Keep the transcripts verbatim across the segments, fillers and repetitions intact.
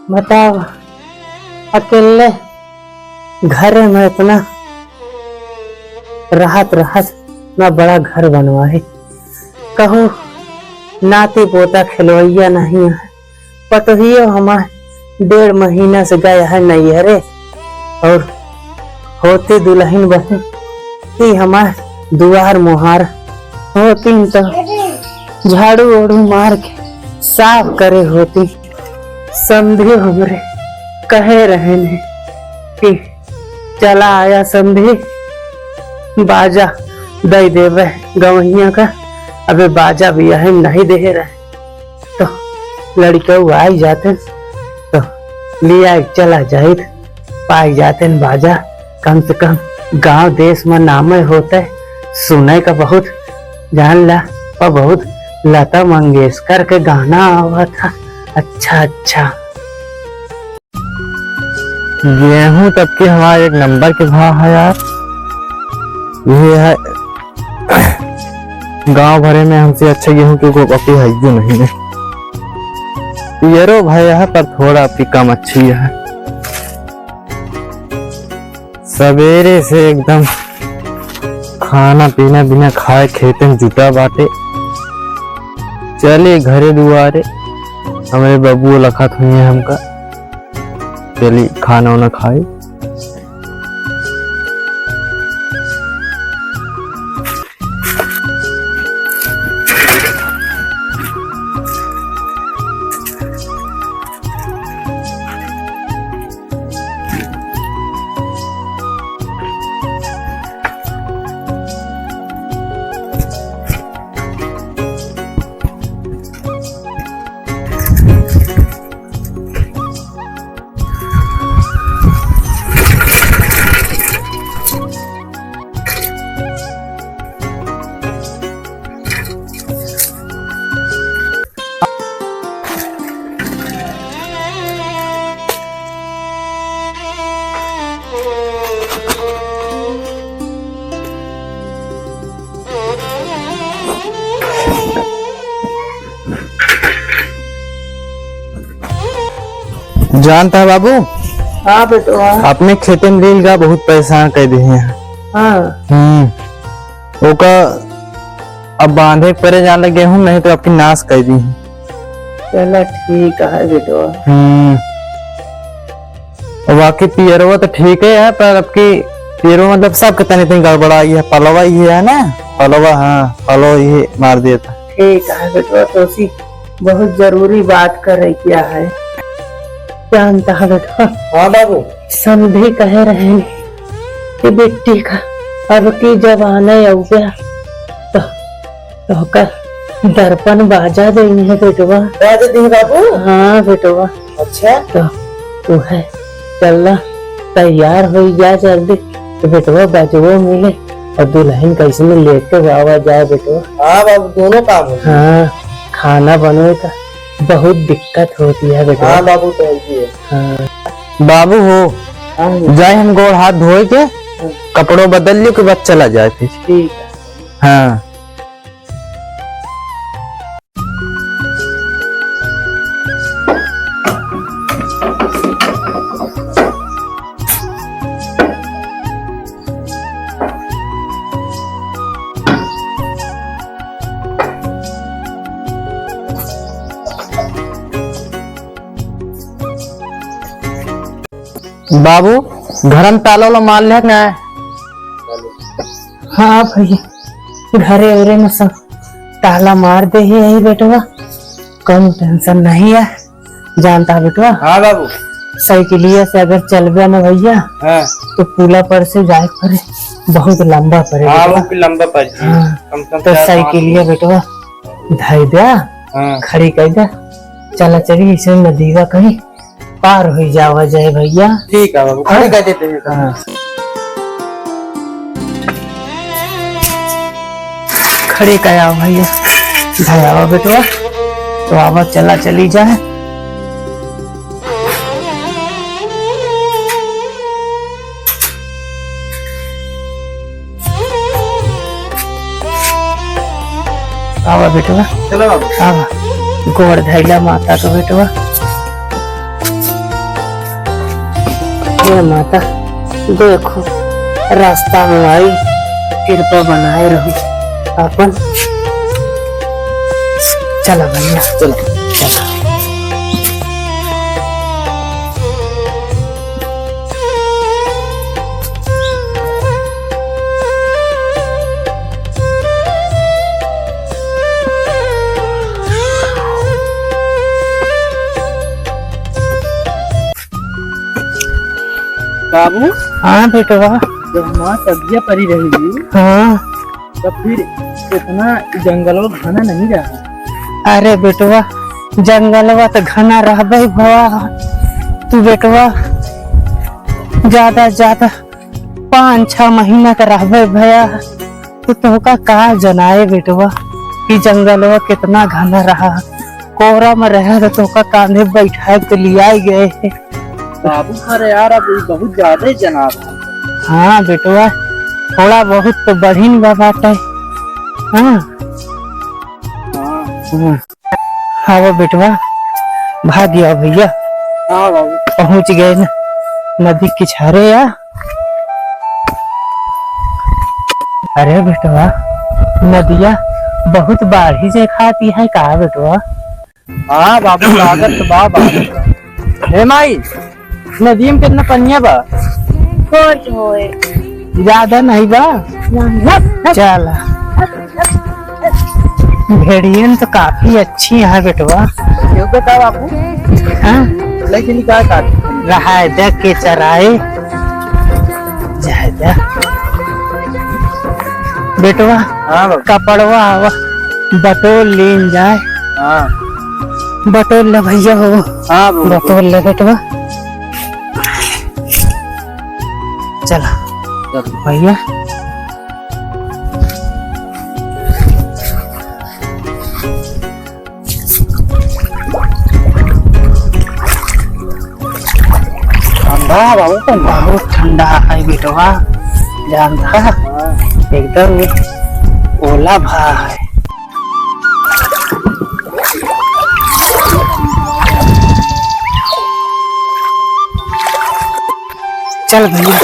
बतावा, अकेले घरे में इतना रहत रहत ना बड़ा घर बनवाए। कहू नाती पोता खेलवैया नहीं है। पतोहियो हमार डेढ़ महीना से गया है नैहरे, और होती दुलहिन बहिन ती हमार दुआर मुहार होती तो झाड़ू ओड़ू मार के साफ करे होती। समधी हमरे कहे रहेन कि चला आया समधी, बाजा दइ देबे गवहिया का। अबे बाजा बियाहे में नहीं देहे रहे, तो लड़िकउ आई जाते, तो लिया चला जाइत, पाई जाते न बाजा। कम से कम गांव देश में नामे होते, सुने का बहुत, जान ला, और बहुत लता मंगेशकर के गाना आवा था। अच्छा, अच्छा। गेहूं तक के हमारे एक नंबर के भाव है यार। ये है गांव भरे में हमसे अच्छा गेहूं के को अबकी है ही नहीं है। पियरो भाई है पर थोड़ा अबकी कम अच्छी है। सवेरे से एकदम खाना पीना बिना खाए खेते में जुटा बाटे। चले घरे दुआरे, हमरे बबुओ लखत हुए हमका। चली खाना वाना खाई। जानता है बाबू, हाँ बेटवा। अपने खेते में लील गा बहुत परेशान कर दिए हैं। हाँ। हम्म। ओका अब बांधे के परे जान लगे हूँ, नहीं तो अबकी नाश कर दी। चला ठीक है बेटवा। हम्म। अब बाकी पियरवा तो ठीक है, पर अबकी पियरवा मतलब सबके तनी तनी गड़बड़ाई है, पलवा ये है ना, पलवा, हाँ, पलवा ये मार देता। ठीक है बेटवा, तोसी बहुत जरूरी बात करे किया है। जानता है बेटवा? हाँ बाबू। समधी कहे रहे कि बिट्टी का अबकी जवाने अउबे तो तोहका दर्पण बाजा देइहैं बेटवा। बाजा देइहैं बाबू? हाँ बेटवा। अच्छा। तो तू है, चल ना, तैयार होई जा जल्दी। तो बेटवा बजवो मिले और दुलहिन कैसे में लेके आवा जाए बेटवा। हाँ बाबू, दोनों काम हो जाए। हाँ, खाना बनवे का बहुत दिक्कत होती है बेटवा। हाँ बाबू, तो है ही है। हाँ। बाबू हो, हाँ। जाए हम गोड़ हाथ धोए के, हाँ। कपड़ों बदल लियो के बाद चला जाए फिर। ठीक है। हाँ। बाबू, घर में ताला वाला मार लिया ना? हाँ भैया, घरे उरे में सब ताला मार दे ही है बेटवा, कौनो tension नहीं है। जानता है बेटवा? हाँ बाबू। साइकिलिया से अगर चलबे ना भैया, हाँ। तो पुला पर से जाए परे, बहुत लंबा परे हाँ, बेटवा। वो भी लंबा परे। हाँ। कम से कम तो चार पाँच साइकिलिया बेटवा धई द्या, हाँ। खड़ी कर द्या, चला चली इसे नदीवा कहीं पार हो जावा जाए भैया। ठीक है बाबू, खड़ी हाँ। कर देते हैं। हाँ। खड़ी कर आवा भैया, धई आवा बेटवा, तो आवा चला चली जाए। आवा बेटवा। चलो बाबू। आवा। गोड़ धइला माता का बेटवा। हे माता, देखो, रास्ता में आई, कृपा बनाए रहो अपन। चला भैया, चला, चला। बाबू। हाँ बेटवा। जब माँ सब्जियाँ परी रही, हाँ। तब फिर इतना जंगलवा घना नहीं रहा। अरे बेटवा, जंगलवा त घना रहबे भवा। तू बेटवा ज्यादा से ज्यादा पाँच छह महीना का रहबे भया। तो तोहका का जनाए बेटवा कि जंगलवा कितना घना रहा। कोहरा में रहे तो तोहका कांधे बैठाए के लियाए गए। बाबू, अरे यार, अब ई बहुत ज्यादा ही जनाब है। हाँ बेटवा, थोड़ा बहुत तो बढ़िन बा बाटे। हाँ। हाँ। हाँ। हाँ वो बेटवा, भाग गया भैया। हाँ बाबू। पहुँच गए न, नदी किछारे या। अरे बेटवा, नदिया बहुत बाढ़ी जे खाती है का बेटवा? हाँ बाबू, लागत तो बा बाबू। हे माई, नदिया में कितना पनिया बा? थोड़ होए। ज्यादा नहीं बा? नहीं। चल। भेड़ियन तो काफी अच्छी है बेटवा। क्यों बता बाबू? हाँ? लेकिन का काट? रहा है, देख के चराए। जाए दे। बेटवा, हाँ बाबू। कपड़वा आवा, बटोर लीन जाए। हाँ। बटोर ले भैया हो। हाँ बाबू। बटोर ले बेटवा। चला। चल। भैया। ठंडा है बाबू, ठंडा। बहुत ठंडा है बेटवा, जानता है? हाँ। एकदम ओला भा है। चल भैया,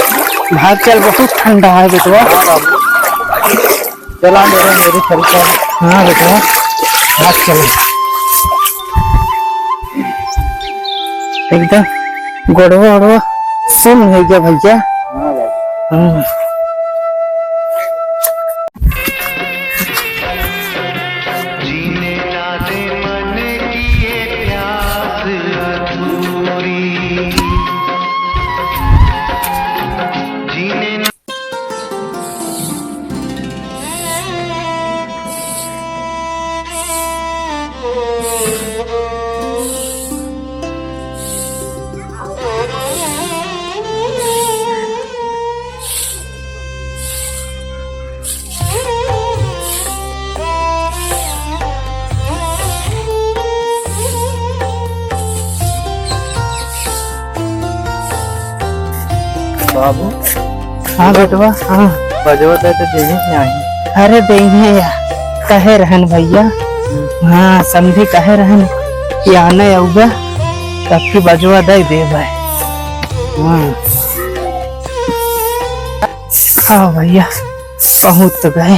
भाग चल, बहुत ठंडा है बेटवा। हाँ बाबू। चला मेरे, मेरे चलता है। हाँ बेटा, हाथ चला। एकदम गोड़वा ओड़वा सुन्न हो गया भैया। हाँ भाई। हम्म। बाबू। हाँ बेटवा, हाँ। बजवा दे तो देने के आई। अरे देइहे या, कहे रहन भैया। हम्म। हाँ, समधी कहे रहन कि आने अउबा, तब की बजवा दे देबे। हाँ। हाँ भैया। पहुँच तो गए।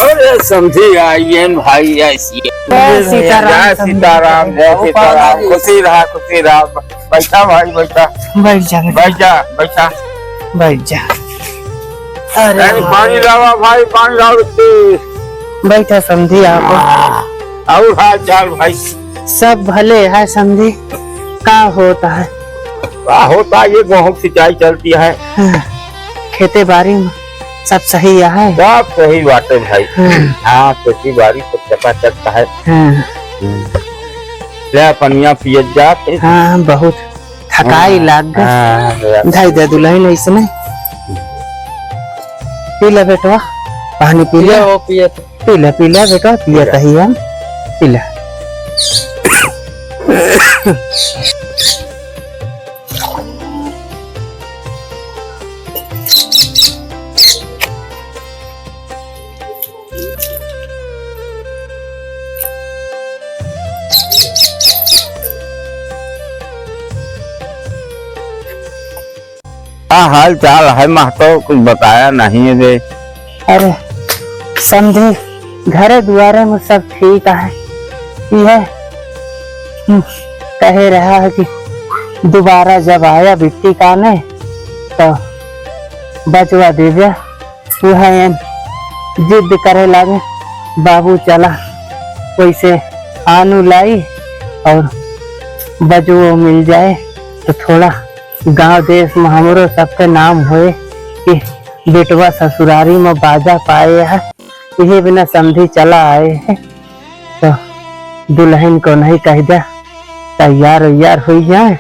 अरे समधी आइए न भाई, ऐसी। जय सीताराम जय समधी। सीताराम, जय सीताराम। खुशी रहा, खुशी रहा। बैठा भाई, बैठा। बैठ जा, बैठ जा। बैठ जा, बैठा। बैठ जा। अरे अरे भाई। पानी लावा भाई, पानी लाओ रे। बैठा समधी आप। और हाल चाल भाई? सब भले है समधी। का होता है? का होता है, ये गेहूं सिंचाई चलती है। हाँ, खेते बारी में सब सही है? सब सही बाटे भाई। हाँ। हाँ, खेती बारी सब चकाचक है। हाँ। हम्म। ले पनिया पियत जा। हाँ, बहुत थकाई हाँ, लाग गई। हाँ, हाँ। धई दे दुलहिन ऐसने। पी ले बेटवा, पानी पी ले। पिया हो, पिया तो। पी ले, पी ले बेटवा, पिया पी ले। तही हम। पी ले। का हाल चाल है महतो, कुछ बताया नहीं है बे। अरे समधी, घरे दुआरे में सब ठीक है। यह, हम्म, कहे रहा है कि दोबारा जब आया बिट्टी काने तो बजवा देबे। वह एन जिद करे लागे, "बाबू चला, वैसे आनू लाई और बजवो मिल जाए तो थोड़ा गांव देश में हमरो सबके नाम होए कि बेटवा ससुरारी में बाजा पाए है।" इहे बिना समधी चला आए हैं। तो दुल्हन को नहीं कह दे, तैयार वैयार हो जाए,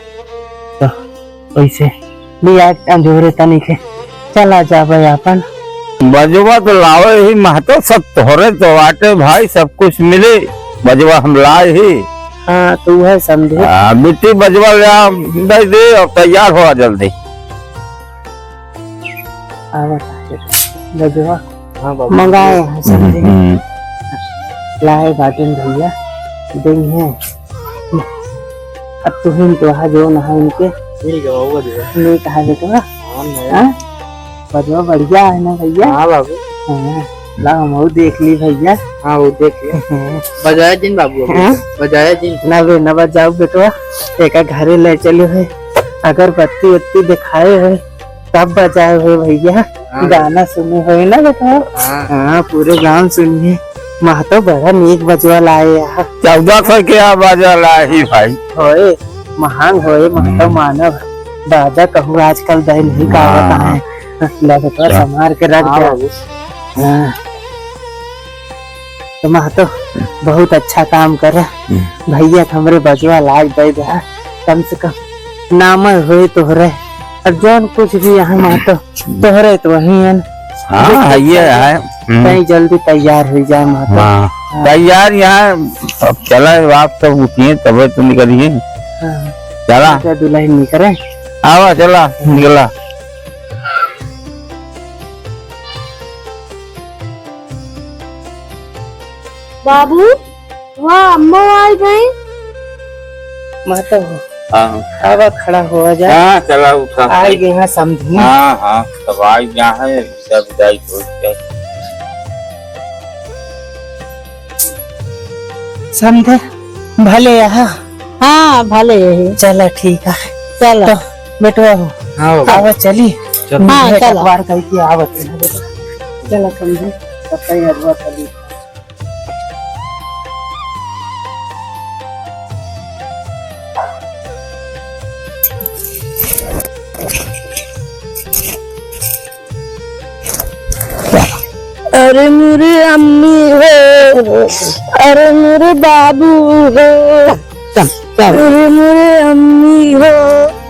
तो वैसे भी आज अंजोरे तनी के चला जाबे अपन। बजवा तो लावे ही महतो, सब तोहरे तो बाटे भाई, सब कुछ मिले, बजवा हम लाए ही। हाँ, तू है समझे। हाँ, बिट्टी बजवा ले आ, दे दे और तैयार हो जल्दी। आवत है। बजवा हाँ बाबू। मंगाए हैं सब हम्म, दिन। हम्म। लाए बाटेन भैया, दिन है। अब तुहिन तो हा जो नहा इनके। ठीक है बाबू, बजवा। नहीं कहा बेटवा? हाँ, नहीं। हाँ? बजवा बढ़िया है ना भैया? हाँ बाबू। हाँ, ला हम वो देख ली भैया। हाँ, वो देख लिया। बजाया जिन बाबू, अभी। हाँ? बजाया जिन। ना बे, ना बजाओ बेटवा, एका घरे ले चलो है, अगरबत्ती वत्ती दिखाए है, तब बजाए हो भैया, हाँ। गाना सुने हो ना बेटा? हाँ। हाँ, पूरे गांव सुनिए, महतो बड़ा नीक बजवा लाए यार। चौदह सौ के आ बाजा लाए ही भाई। होए, महान होए, महतो हम्म। मानव। बाजा कहूँ आजकल दे नहीं हाँ। गावत है। ला बेटा, हाँ। संभार के रख हाँ दे। बाबू। हाँ। तो महतो बहुत अच्छा काम करे। हम्म। भैया के हमरे बजवा लाज दे दे, कम से कम नाम होए तोहरे। अब जौन कुछ भी यहाँ महतो तोहरे तो वही है ना। हाँ, देख, है ये देख, है। हम्म। कहीं जल्दी तैयार हो जाए महतो। हाँ। हाँ। तैयार यहाँ अब चला, आप सब उठिए तबे तो निकलिए। हाँ। चला। अच्छा, दुल्हन निकले। आवा, चला, निकला। बाबू, वहाँ अम्मो आई गई। महतो, हाँ। आवा, खड़ा हुआ जा। हाँ, चला उठा। आई गई हाँ समधी। हाँ, हाँ, सब आई गया है, सब विदाई हो गया। समधी, भले यहाँ। हाँ, भले यही। चला, ठीक है। चला। तो, बेटवा हो। हाँ, बाबू। आवा, चली। चलो। हाँ, भेंट चला। अखबार करके आवत है, बेटा। चला, समधी, तब तक अगवा चली। अरे मेरे अम्मी हो, अरे मेरे बाबू हो, अरे मेरे अम्मी हो।